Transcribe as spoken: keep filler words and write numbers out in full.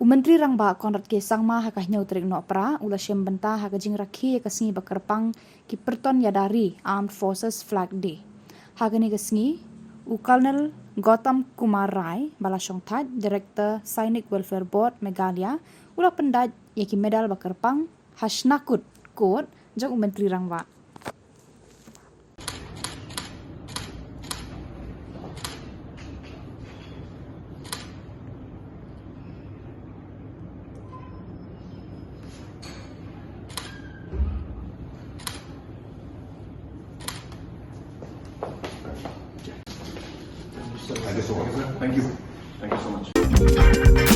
Myntri Rangbah Conrad K Sangma ha ka hynñiew tarik Nohprah u la shim bynta ha ka jingrakhe ïa ka sngi ba kyrpang ki pyrton ïada ri, Armed Forces Flag Day. Ha kane ka sngi, u Colonel Gautam Kumar Rai, ba la shongthait, Director Sainik Welfare Board Meghalaya, u la pyndait ïa ki medal ba kyrpang ha shnakut kot jong u Myntri Rangbah. Thank you so much. Thank you. Thank you so much.